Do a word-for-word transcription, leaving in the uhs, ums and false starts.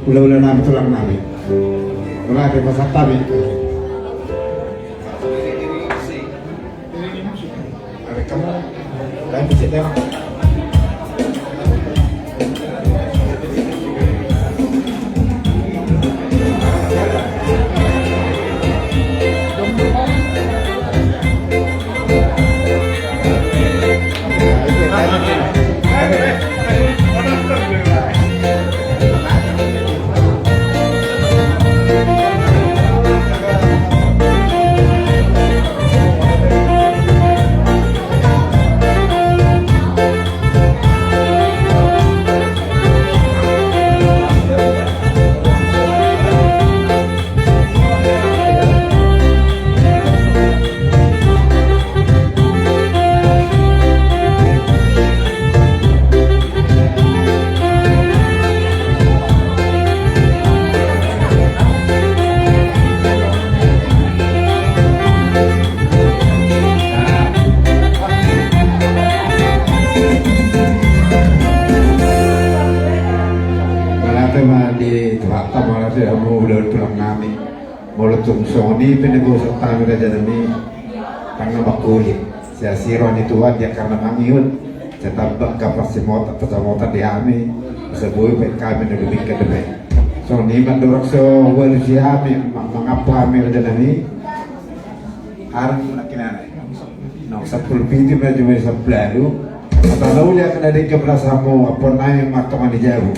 Hulahula nami, tulang nami. Mauliate ma sian hami. Mauliate ma di Tuhanta, mauliate hamu hulahula tulang nami. Molo tung songon i pe na bosan hami raja nami, tangkas mangkuling. Sai asi roha ni Tuhan di angka na mangihut, sai tambah angka pansamotan, pansamotan di hami, asa boi pe hami na dumenggan dope. Songon i mandorong so hualusi hami, ma-, mangampu hami raja nami. Arang na kinana. Naung sampulu pitu ma jumadi sampulu ualu. Molo tung uli angka na denggan, molo sahat hamu ampuan nami ma tongtong di jabu.